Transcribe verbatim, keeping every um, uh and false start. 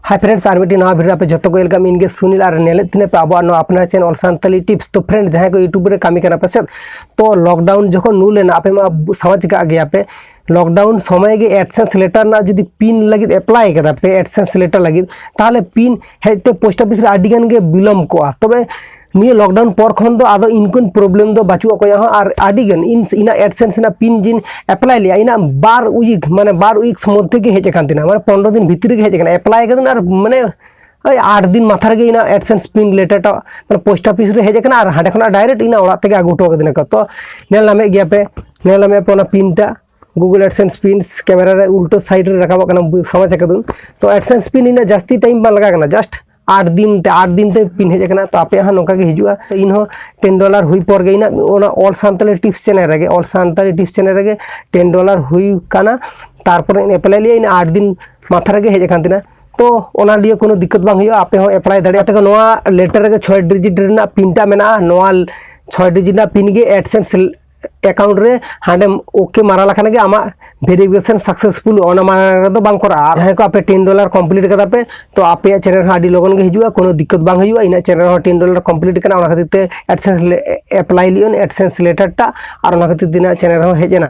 Hi friends, ᱟᱨ ᱢᱤᱫᱴᱤᱡ ᱱᱟᱣᱟ video ᱟᱯᱮ ᱡᱚᱛᱚ ᱠᱚ welcome ᱤᱧ ᱜᱮ ᱥᱩᱱᱤᱞ, ᱟᱨ ᱧᱮᱞᱮᱫ ᱛᱤᱧᱟᱹ ᱯᱮ ᱟᱵᱚᱣᱟᱜ ᱱᱚᱣᱟ ᱟᱯᱱᱟᱨ channel All Santali Tips᱾ ᱛᱚ friend, ᱡᱟᱦᱟᱸᱭ ᱠᱚ YouTube ᱨᱮ ᱠᱟᱹᱢᱤ ᱠᱟᱱᱟ ᱯᱮ ᱥᱮ, ᱛᱚ lockdown ᱡᱚᱠᱷᱚᱱ ᱱᱩᱞ ᱞᱮᱱᱟ, ᱟᱯᱮ ᱢᱟ ᱥᱟᱢᱟᱡᱽ ᱠᱟᱜ ᱜᱮᱭᱟ ᱯᱮ, lockdown ᱥᱚᱢᱚᱭ ᱜᱮ AdSense letter ᱨᱮᱱᱟᱜ ᱡᱩᱫᱤ PIN ᱞᱟᱹᱜᱤᱫ apply ᱠᱟᱫᱟ ᱯᱮ, AdSense letter ᱞᱟᱹᱜᱤᱫ, ᱛᱟᱦᱚᱞᱮ PIN ᱦᱮᱡ ᱛᱮ post office ᱨᱮ ᱟᱹᱰᱤ ᱜᱟᱱ ᱜᱮ ᱵᱤᱞᱚᱢ ᱠᱚᱜᱼᱟ᱾ ᱛᱚᱵᱮ ᱱᱤᱭᱟᱹ lockdown ᱯᱚᱨ ᱠᱷᱚᱱ ᱫᱚ ᱟᱫᱚ ᱤᱱᱠᱟᱹᱱ problem ᱫᱚ ᱵᱟᱹᱪᱩᱜ ᱚᱠᱚᱭᱟᱜ ᱦᱚᱸ᱾ ᱟᱨ ᱟᱹᱰᱤ ᱜᱟᱱ ᱤᱧ, ᱤᱧᱟᱹᱜ AdSense ᱨᱮᱱᱟᱜ PIN ᱡᱤᱧ apply ᱞᱮᱜᱼᱟ, ᱤᱧᱟᱹᱜ ᱵᱟᱨ week, ᱢᱟᱱᱮ ᱵᱟᱨ weeks ᱢᱚᱫᱽᱫᱷᱮ ᱜᱮ ᱦᱮᱡ ᱟᱠᱟᱱ ᱛᱤᱧᱟ, ᱢᱟᱱᱮ ᱯᱚᱱᱨᱚ ᱫᱤᱱ ᱵᱷᱤᱛᱨᱤ ᱨᱮᱜᱮ ᱦᱮᱡ ᱟᱠᱟᱱᱟ᱾ Apply ᱠᱟᱫᱟᱹᱧ ᱟᱨ ᱢᱟᱱᱮ ᱳᱭ ᱟᱴ ᱫᱤᱱ ᱢᱟᱛᱷᱟ ᱨᱮᱜᱮ ᱤᱧᱟᱹᱜ AdSense PIN letter ᱴᱟᱜ ᱢᱟᱱᱮ post office ᱨᱮ ᱦᱮᱡ ᱟᱠᱟᱱᱟ, ᱟᱨ ᱦᱟᱸᱰᱮ ᱠᱷᱚᱱᱟᱜ direct ᱤᱧᱟᱹᱜ ᱚᱲᱟᱜ ᱛᱮᱜᱮ ᱟᱹᱜᱩ ᱦᱚᱴᱚ ᱠᱟᱹᱫᱤᱧᱟ ᱠᱚ᱾ ᱛᱚ ᱧᱮᱞ ᱧᱟᱢᱮᱫ ᱜᱮᱭᱟ ᱯᱮ, ᱧᱮᱞ ᱧᱟᱢᱮᱫ ᱯᱮ ᱚᱱᱟ PIN ᱴᱟᱜ, Google AdSense PIN camera ᱨᱮ ᱩᱞᱴᱟᱹ side ᱨᱮ ᱨᱟᱠᱟᱵᱚᱜ ᱠᱟᱱᱟ, ᱵᱩ-, ᱥᱟᱢᱟᱡᱽ ᱟᱠᱟᱫᱩᱱ᱾ ᱛᱚ AdSense PIN ᱤᱧᱟᱹᱜ ᱡᱟᱹᱥᱛᱤ time ᱵᱟᱝ ᱞᱟᱜᱟᱜ ᱠᱟᱱᱟ, just ᱟᱴ ᱫᱤᱱ ᱛᱮ, ᱟᱴ ᱫᱤᱱ ᱛᱮ PIN ᱦᱮᱡ ᱟᱠᱟᱱᱟ᱾ ᱛᱚ ᱟᱯᱮᱭᱟᱜ ᱦᱚᱸ ᱱᱚᱝᱠᱟ ᱜᱮ ᱦᱤᱡᱩᱜᱼᱟ᱾ ᱛᱚ ᱤᱧ ᱦᱚᱸ ten dollar ᱦᱩᱭ ᱯᱚᱨ ᱜᱮ ᱤᱧᱟᱹᱜ ᱚᱱᱟ All Santali Tips channel ᱨᱮᱜᱮ, All Santali Tips channel ᱨᱮᱜᱮ ten dollar ᱦᱩᱭ ᱠᱟᱱᱟ, ᱛᱟᱨᱯᱚᱨᱮ ᱤᱧ apply ᱞᱮᱜᱼᱟ, ᱤᱧ ᱟᱴ ᱫᱤᱱ ᱢᱟᱛᱷᱟ ᱨᱮᱜᱮ ᱦᱮᱡ ᱟᱠᱟᱱ ᱛᱤᱧᱟ᱾ ᱛᱚ ᱚᱱᱟ ᱞᱤᱭᱮ ᱠᱳᱱᱳ ᱫᱤᱠᱠᱚᱛ ᱵᱟᱝ ᱦᱩᱭᱩᱜᱼᱟ, ᱟᱯᱮ ᱦᱚᱸ apply ᱫᱟᱲᱮᱭᱟᱜᱼᱟ᱾ ᱛᱮᱜᱮ ᱱᱚᱣᱟ letter ᱨᱮᱜᱮ ᱪᱷᱚᱭ digit ᱨᱮᱱᱟᱜ PIN ᱴᱟᱜ ᱢᱮᱱᱟᱜᱼᱟ, ᱱᱚᱣᱟ ᱪᱷᱚᱭ digit ᱨᱮᱱᱟᱜ PIN ᱜᱮ AdSense account ᱨᱮ ᱦᱟᱸᱰᱮᱢ OK ᱢᱟᱨᱟ ᱞᱮᱠᱷᱟᱱ ᱜᱮ ᱟᱢᱟᱜ verification successful, ᱚᱱᱟ ᱢᱟᱲᱟᱝ ᱨᱮᱫᱚ ᱵᱟᱝ ᱠᱚᱨᱟᱜᱼᱟ᱾ ᱟᱨ ᱡᱟᱦᱟᱸᱭ ᱠᱚ ᱟᱯᱮ ten dollar complete ᱠᱟᱫᱟ ᱯᱮ, ᱛᱚ ᱟᱯᱮᱭᱟᱜ channel ᱦᱚᱸ ᱟᱹᱰᱤ ᱞᱚᱜᱚᱱ ᱜᱮ ᱦᱤᱡᱩᱜᱼᱟ, ᱠᱳᱱᱳ ᱫᱤᱠᱠᱚᱛ ᱵᱟᱝ ᱦᱩᱭᱩᱜᱼᱟ᱾ ᱤᱧᱟᱹᱜ channel ᱦᱚᱸ ten dollar complete ᱠᱟᱱᱟ, ᱚᱱᱟ ᱠᱷᱟᱹᱛᱤᱨ ᱛᱮ AdSense ᱞᱮ apply ᱞᱮᱜᱼᱟᱹᱧ AdSense letter ᱴᱟᱜ, ᱟᱨ ᱚᱱᱟ ᱠᱷᱟᱹᱛᱤᱨ ᱛᱮ ᱤᱧᱟᱹᱜ channel ᱦᱚᱸ ᱦᱮᱡ ᱮᱱᱟ᱾